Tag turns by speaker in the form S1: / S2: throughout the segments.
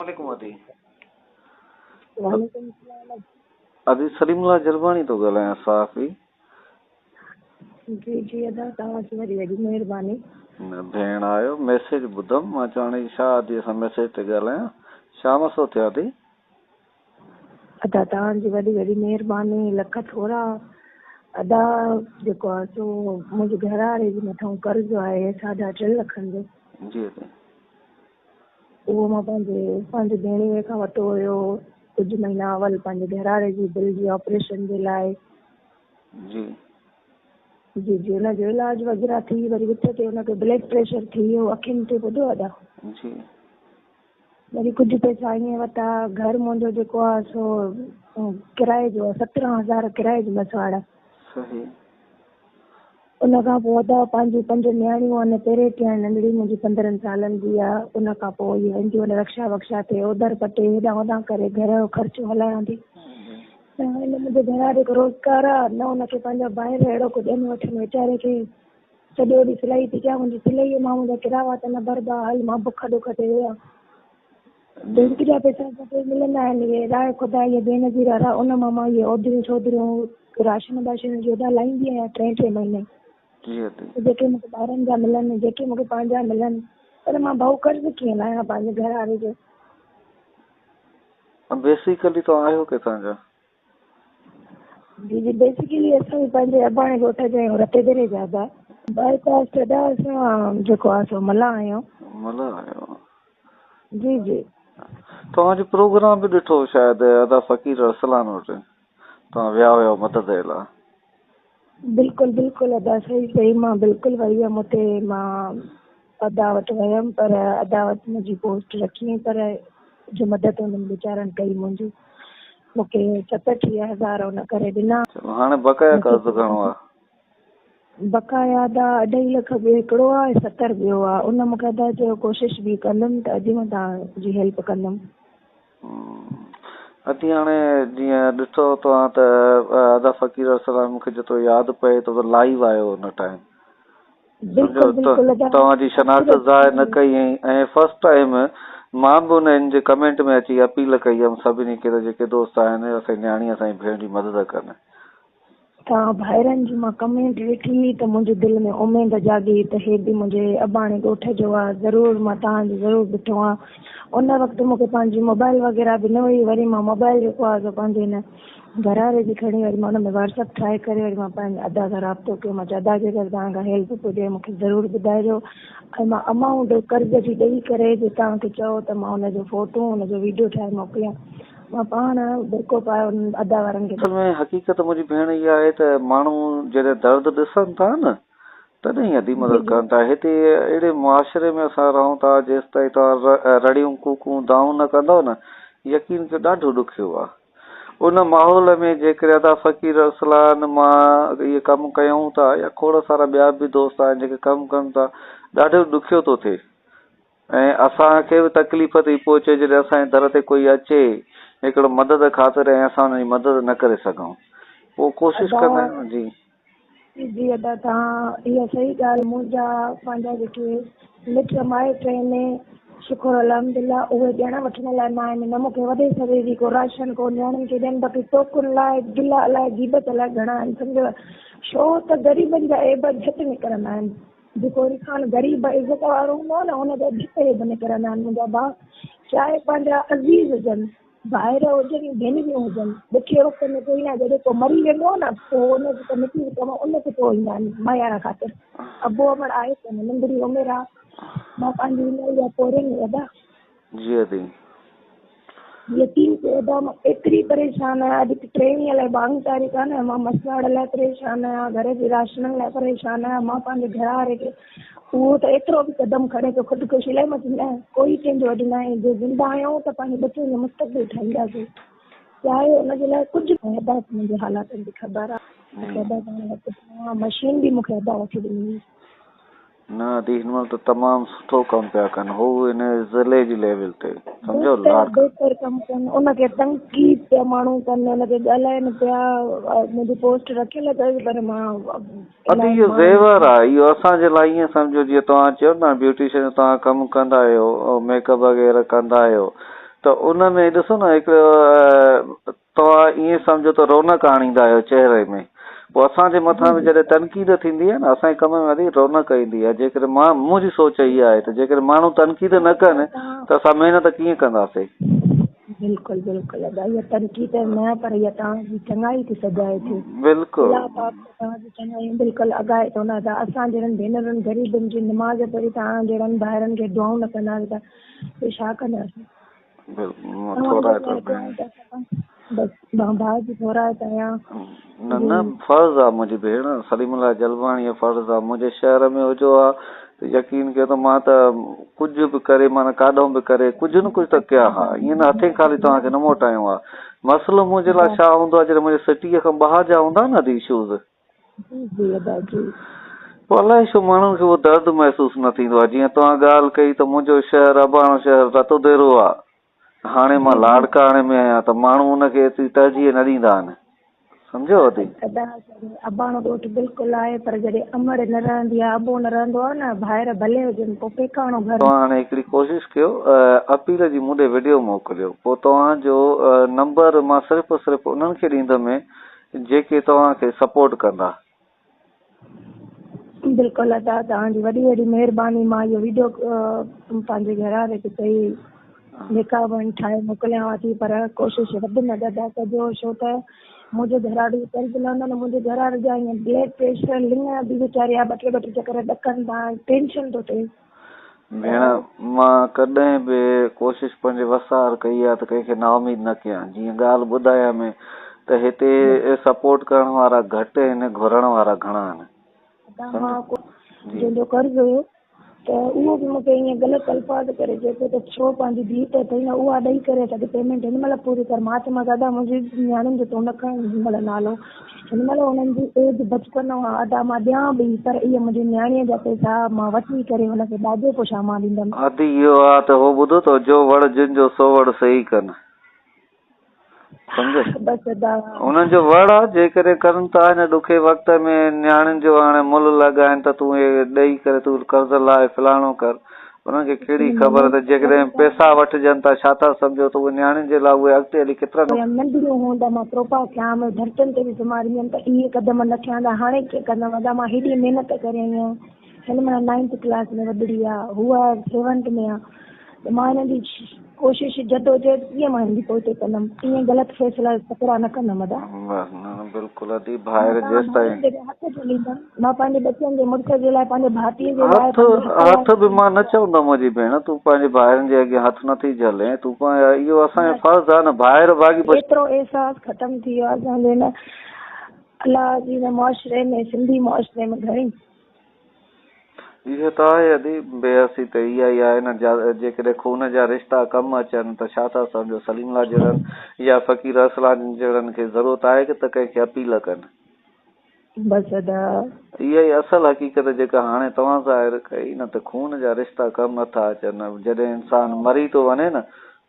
S1: عليڪم ادي.
S2: وعليڪم السلام.
S1: ادي سليم الله جلباڻي ٿو ڳالهايان صحافي.
S2: جي جي ادا توهان جي وڏي وڏي مهرباني.
S1: ڀيڻ آيو ميسيج ٻڌم مان چوان هاڻي ڇا ادي سان ميسيج تي ڳالهايان ڇا مسئلو ٿيو ادي.
S2: ادا توهان جي وڏي وڏي مهرباني لک ٿورا ادا جيڪو آ سو منهنجي گهر واري جي مٿان قرض آهي ساڍا ٽن لکن جو.
S1: جي ادي.
S2: اهو مان پنهنجي پنهنجي ڀيڻيوي کان ورتو هيو ڪجهه مهينا اول پنهنجي گهر واري جي دل جي آپريشن جي لاء.
S1: جي.
S2: جي جي ان جو علاج وغيره ٿي وري وچ تي ان کي بلڊ پريشر ٿي ويو اکين تي ٻڌو ادا.
S1: جي.
S2: وري ڪجهه پئسا ائين ورتا گهر منهنجو جيڪو آ سو ڪرائي جو آ 17 هزار ڪرائي جي مسواڙ.
S1: صحيح.
S2: ان کان پوء ادا پنهنجون پنج نياڻيون آهن، پهرين آهن ننڍڙي منهنجي 15 سالن جي آ، ان کان پوء اهي وينديون آهن رڪشا وڪشا تي اوڌر پٽي هيڏانهن هوڏانهن ڪري گهر جو خرچو هلايان ٿي. نه هن منهنجي گهر واري کي روزگار آ، نه ان کي پنهنجا ڀائر اهڙو ڪو ڏين وٺن ويچاري کي سڄو ڏينهن سلائي ٿي ڪيان منهنجي سلائيء مان منهنجا ڪراوا ته نه ڀربا هل مان بک ڏک تي ويهان. بينڪ جا پئسا جيڪي ملندا آهن اهي راء خدا اهي بينظير وارا ان مان مان اهي اوڌريون سوڌريون راشن باشن جي ادا لاهيندي آهيان ٽئين ٽئين مهيني جيڪي مون کي ٻارن جا ملن جيڪي مون کي پنهنجا ملن پر مان ڀائو قرض ڪيئن لاهيان پنهنجي گهر واري جو.
S1: بيسيڪلي توهان آهيو ڪٿان جا؟
S2: جي جي بيسيڪلي اسان به پنهنجي اباڻي ڳوٺ جا آهيون رتي دري جا ادا. باء ڪاسٽ ادا اسان جيڪو آهي سو ملاح آهيون.
S1: ملاح آهيو.
S2: جي جي.
S1: توهان جو پروگرام به ڏٺو شايد ادا فقير ارسلان وٽ توهان ويا هيا مدد جي لاء.
S2: بلڪل بلڪل ادا صحيح صحيح مان بلڪل وئي هيم اتي مان ادا وٽ ويم پر ادا وٽ منهنجي پوسٽ رکي پر جو مدد انهن ويچارن ڪئي منهنجي مون کي 67 هزار ان ڪري ڏنا.
S1: چلو هاڻي بقايا قرض گهڻو آ؟
S2: بقايا ادا اڍائي لک ٻيو هڪڙو آ ۽ 70 ٻيو آ. ان مون کي ادا چيو ڪوشش به ڪندم ته اڄ مان توهان جي هيلپ ڪندم.
S1: ادي هاڻي جيئن ڏٺو توهان ته ادا فقير ارسلان مون کي جيترو ياد پئي ٿو ته لائيو آيو ان ٽائيم.
S2: بلڪل بلڪل ادا.
S1: توهان جي شناخت ظاهر نه ڪئي هئي ۽ فرسٽ ٽائيم مان به انهن جي ڪمينٽ ۾ اچي اپيل ڪئي هيم سڀني کي ته جيڪي دوست آهن اسان جي نياڻي اسان جي ڀيڻ جي مدد ڪن.
S2: توهان ڀائرن جي مان ڪمينٽ ڏٺي ته منهنجي دل ۾ اميد جاڳي ته هي به منهنجي اباڻي ڳوٺ جو آ ضرور مان توهان جو ضرور ڏٺو آ ان وقت مون کي پنهنجي موبائل وغيره به نه هئي وري مان موبائل جيڪو آ سو پنهنجي هن گهر واري جي کڻي وري مان ان ۾ واٽس اپ ٺاهي ڪري وري مان پنهنجي ادا سان رابطو ڪيو مان چيو ادا جيڪر توهان کان هيلپ پڄي مون کي ضرور ٻڌائجو ۽ مان امائونٽ قرض جي ڏئي ڪري جي توهان کي چئو ته مان ان جو فوٽو ان جو ويڊيو ٺاهي موڪليان مان پاڻ برقعو پائي انهن ادا وارن کي
S1: اصل ۾ حقيقت منهنجي ڀيڻ اها آهي ته ماڻهو جڏهن درد ڏسن ٿا نه تڏهن ئي ادي مدد ڪن ٿا هتي اهڙي معاشري ۾ اسان رهون ٿا جيستائين توهان رڙيون ڪوڪون دانهون نه ڪندؤ نه يقين ڪيو ڏاڍو ڏکيو آهي. ان ماحول ۾ جيڪڏهن ادا فقير ارسلان مان اهي ڪم ڪيون ٿا يا کوڙ سارا ٻيا به دوست آهن جيڪي ڪم ڪن ٿا ڏاڍو ڏکيو ٿو ٿئي ۽ اسان کي به تڪليف ٿي پهچي جڏهن اسان جي در تي ڪوئي اچي هڪڙو مدد خاطر ۽ اسان ان جي مدد نه ڪري سگهون پوء ڪوشش ڪندا آهيون جي.
S2: جي ادا توهان اها صحيح ڳالهه منهنجا پنهنجا جيڪي مٽ مائٽ آهن شڪر الحمدلله اهي ڏيڻ وٺڻ لاء نه آهن نه مون کي وڏي سوي جي ڪو راشن ڪو نياڻين کي ڏين باقي ٽوڪن لاء گلا لاء غيبت لاء گهڻا آهن سمجهو ڇو ته غريبن جا عيب جهٽ نڪرندا آهن جيڪو انسان غريب عزت وارو هوندو آهي نه ان جا جهٽ عيب نڪرندا آهن منهنجا ڀاء چاهي پنهنجا عزيز هجن ڀائر هجن ڀينريون هجن ڏکئي وقت ۾ ڪوئي نه جڏهن ڪو مري ويندو آهي نه پوء ان جي ته مٽي ڪم ان کي پوء ايندا آهن ميار خاطر ابو امڙ آهي ڪونه ننڍڙي عمر آهي مان پنهنجي عمر جا پورهين ۾ ادا.
S1: جي ادي.
S2: يقين ڪيو ادا مان ايتري پريشان آهيان اڄ 23 الائي 22 تاريخ آهي نه مان مسواڙ لاء پريشان آهيان گهر جي راشنن لاء پريشان آهيان مان پنهنجي گهر واري کي اهو ته ايترو به قدم کڻي ٿو خودڪشي لاء مان چيم نه ڪوئي ڪنهن جو اڄ ناهي جي زنده آهيون ته پنهنجي ٻچن جو مستقبل ٺاهينداسين چاهي ان جي لاء ڪجهه به ادا منهنجي حالاتن جي خبر آهي مون کي ادا توهان وٽ مشين به مون کي ادا وٺي ڏني هئي.
S1: نه ادي هن مهل ته تمام سٺو ڪم پيا ڪن هو ان ضلعي جي ليول تي سمجهو
S2: بهتر
S1: لاڙڪ.
S2: بهتر ڪم ڪن ان کي تنقيد پيا ماڻهو ڪن ان کي ڳالهائن پيا منهنجي پوسٽ رکيل اٿس پر مان
S1: ادي
S2: الاهي
S1: اهو
S2: ماڻهن
S1: زيور آ اهو اسان جي لاء ائين سمجهو جيئن توهان چيو نه بيوٽيشن جو توهان ڪم ڪندا آهيو ميڪ اپ وغيره ڪندا آهيو ته ان ۾ ڏسو نه هڪڙو توهان ائين سمجهو ته رونق آڻيندا آهيو چهري ۾، پوء اسان جي مٿان به جڏهن تنقيد ٿيندي آهي نه اسان جي ڪم ۾ وڌيڪ رونق ايندي آهي. جيڪڏهن مان منهنجي سوچ اها آهي ته جيڪڏهن ماڻهو تنقيد نه ڪن ته اسان محنت ڪيئن ڪنداسين.
S2: بلڪل بلڪل ادا اها تنقيد نه پر اها توهان جي چڱائي ٿي سجائي ٿي.
S1: بلڪل.
S2: الله پاڪ ته توهان جي چڱائي بلڪل اڳائي ٿو نه ادا. اسان جهڙن ڀينرن غريبن جي نماز پڙهي توهان جهڙن ڀائرن کي دعائون نه ڪنداسين ته ٻيو ڇا ڪنداسين.
S1: بلڪل ٿورائتو ڀيڻ.
S2: بس مان ڀاء جي ٿورائت آهيان.
S1: نه نه فرض آ منهنجي ڀيڻ سليم الله جلباڻي جو فرض آ منهنجي شهر ۾ هجو ها ته يقين ڪيو ته مان ته ڪجهه به ڪري معنيٰ ڪاڏهون به ڪري ڪجهه نه ڪجهه ته ڪيان ها ائين نه هٿين خالي توهان کي نه موٽايون ها مسئلو منهنجي لاء ڇا هوندو آ جڏهن منهنجي سٽيء کان ٻاهر جا هوندا نه ادي اشوز
S2: جي جي ادا جي.
S1: پوء الائي ڇو ماڻهن کي اهو درد محسوس نه ٿيندو آ جيئن توهان ڳالهه ڪئي ته منهنجو شهر اباڻو شهر رتوديرو آ هاڻي مان لاڙڪاڻي ۾ آهيان ته ماڻهو ان کي ايتري ترجيح نه ڏيندا آهن. سمجهيو ادي.
S2: ادا جڏهن اباڻو ڳوٺ بلڪل آهي پر جڏهن امڙ نه رهندي آهي ابو نه رهندو آهي نه ڀائر ڀلي هجن پوء پيڪاڻو گهر.
S1: توهان هاڻي هڪڙي ڪوشش ڪيو اپيل جي مون ڏي وڊيو موڪليو پوء توهان جو نمبر مان صرف صرف انهن کي ڏيندم جيڪي توهان کي سپورٽ ڪندا.
S2: بلڪل ادا توهان جي وڏي وڏي مهرباني مان اهو ويڊيو پنهنجي گهر واري کي چئي نڪاح بڻ ٺاهي موڪليانو ٿي پر ڪوشش وڌ ۾ وڌ ادا ڪجو ڇو ته منهنجو گهر وارو قرض لهندو نه منهنجي گهر واري جا ائين بلڊ پريشر لڱ به ويچاري جا ٻه ٽي ٻه ٽي چڪر ڏڪن ٿا ٽينشن ٿو ٿئي.
S1: ڀيڻ مان ڪڏهن به ڪوشش پنهنجي وس آهر ڪئي آهي ته ڪنهن کي نااميد نه ڪيان جيئن ڳالهه ٻڌايم ته هتي سپورٽ ڪرڻ وارا گهٽ آهن گهرڻ وارا گهڻا آهن سمجهه جي.
S2: جنهن جو قرض هيو ته اهو به مون کي ائين غلط الفاظ ڪري چئي پيو ته ڇو پنهنجي ڌيء ته اٿئي نه اها ڏئي ڪري اسان کي پيمينٽ هن مهل پوري ڪر مان چيومانس ادا منهنجي نياڻين جو تون نه کڻ هن مهل نالو هن مهل هنن جي ايج بچپنو آ ادا مان ڏيان به پر اهي منهنجي نياڻيء جا پئسا مان وٺي ڪري هن کي ڏاجو پوء ڇا مان ڏيندم.
S1: ادي اهو آ ته هو ٻڌو ٿو جو وڙ جن جو سو وڙ سهي ڪن. سمجهيو.
S2: بس ادا.
S1: انهن جو وڙ آ جيڪڏهن ڪن ٿا هن ڏکي وقت ۾ نياڻين جو هاڻي ملهه لڳائين ته تون اهي ڏئي ڪري تون قرض لاهه فلاڻو ڪر انهن کي ڪهڙي خبر ته جيڪڏهن پئسا وٺجن ٿا ڇا ٿا سمجهو ته اهي نياڻين جي لاء اهي اڳتي هلي ڪيترا نقصان.
S2: ننڍڙيون هون ته مان پروپا ٿيان ڌرتين تي به سمهاريندي هيم ته اهي قدم نه ٿيان ته هاڻي ڪيئن ڪندم ادا مان هيڏي محنت ڪري آئي آهيان هن مهل نائنٿ ڪلاس ۾ وڏڙي آ هوء سيونٿ ۾ آ ته مان هن جي ڪوشش جدوجهد ڪيئن مان هن جي پوئتي ڪندم ائين غلط فيصلا تڪڙا نه ڪندم ادا.
S1: بس نه نه بلڪل ادي ڀائر جيستائين.
S2: هٿ جهليندم مان پنهنجي ٻچن جي مڙس جي لاء پنهنجي ڀاتي جي لاء
S1: هٿ هٿ به مان نه چوندم منهنجي ڀيڻ تون پنهنجي ڀائرن جي اڳيان هٿ نه ٿي جهلين تون پنهنجا اهو اسان جو فرض آهي نه ڀائر ڀاڳي پوء.
S2: ايترو احساس ختم ٿي ويو آهي اسان جي هن الله جي هن معاشري ۾ سنڌي معاشري ۾ گهڻي.
S1: اهو ته آهي ادي، بي حسي ته اها ئي آهي نه، جيڪڏهن خون جا رشتا ڪم اچن ته ڇا ٿا سمجهو سليم الله جهڙن يا فقير ارسلان جهڙن کي ضرورت آهي ته ڪنهن کي اپيل ڪن.
S2: بس ادا.
S1: اها ئي اصل حقيقت جيڪا هاڻي توهان ظاهر ڪئي نه ته خون جا رشتا ڪم نٿا اچن، جڏهن انسان مري ٿو وڃي نه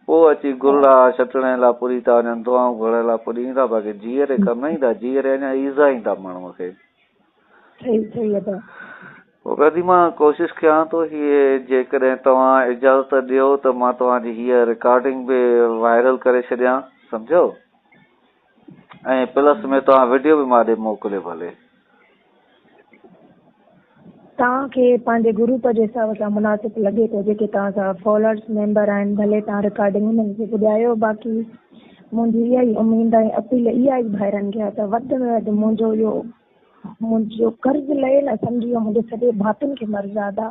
S1: پوء اچي گرڙا ڇٽڻ لاء پوري ٿا وڃن، دعائون گهرڻ لاء پوري ايندا باقي جيئري ڪم نه ايندا، جيئري اڃا ايذائيندا ماڻهوء کي.
S2: صحيح صحيح ادا.
S1: ادي مان ڪوشش ڪيان ٿو هي جيڪڏهن توهان اجازت ڏيو ته مان توهان جي هيء رڪارڊنگ به وائرل ڪري ڇڏيان سمجهيو ۽ پلس ۾ توهان وڊيو به مان ڏي موڪليو ڀلي.
S2: توهان کي پنهنجي گروپ جي حساب سان مناسب لڳي ٿو جيڪي توهان سان فالوئرس ميمبر آهن ڀلي توهان رڪارڊنگ انهن کي ٻڌايو باقي منهنجي اها ئي اميد ۽ اپيل اها ئي ڀائرن کي آهي ته وڌ ۾ وڌ منهنجو اهو منهنجو قرض لهي نه سمجهي ويو منهنجي سڄي ڀاتين کي مرض آهي ادا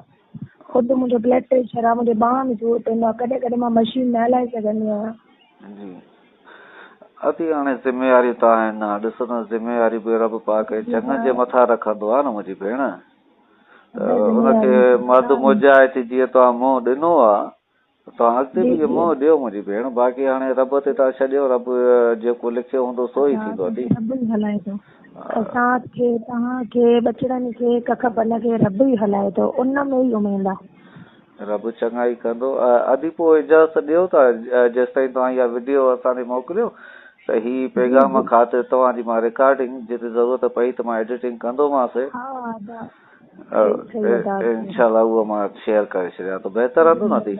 S2: خود منهنجو بلڊ پريشر آهي منهنجي ٻانهن ۾ سور پوندو آهي ڪڏهن ڪڏهن مان مشين نه هلائي سگهندي آهيان.
S1: جي ادي هاڻي ذميواريون ته آهن نه ڏسو نه ذميواري به رب پاڪ ۽ چڱن جي مٿان رکندو آهي نه منهنجي ڀيڻ ته ان کي مرد مجاهد ٿي جيئن توهان منهن ڏنو آهي توهان اڳتي به اهو منهن ڏيو منهنجي ڀيڻ باقي هاڻي رب تي ٿا ڇڏيو رب جيڪو لکيو هوندو سو ئي ٿيندو ادي.
S2: رب ئي هلائي ٿو اسان کي توهان کي ٻچڙن کي ڪک پن کي رب ئي هلائي ٿو ان ۾ ئي اميد آ.
S1: رب چڱائي ڪندو ادي پوء اجازت ڏيو ته جيستائين توهان اها وڊيو اسان ڏي موڪليو ته هي پيغام خاطر توهان جي مان رڪارڊنگ جتي ضرورت پئي ته مان ايڊيٽنگ ڪندومانس.
S2: ها ادا
S1: انشاء الله اهو مان شيئر ڪري ڇڏيان ٿو بهتر رهندو نه ادي.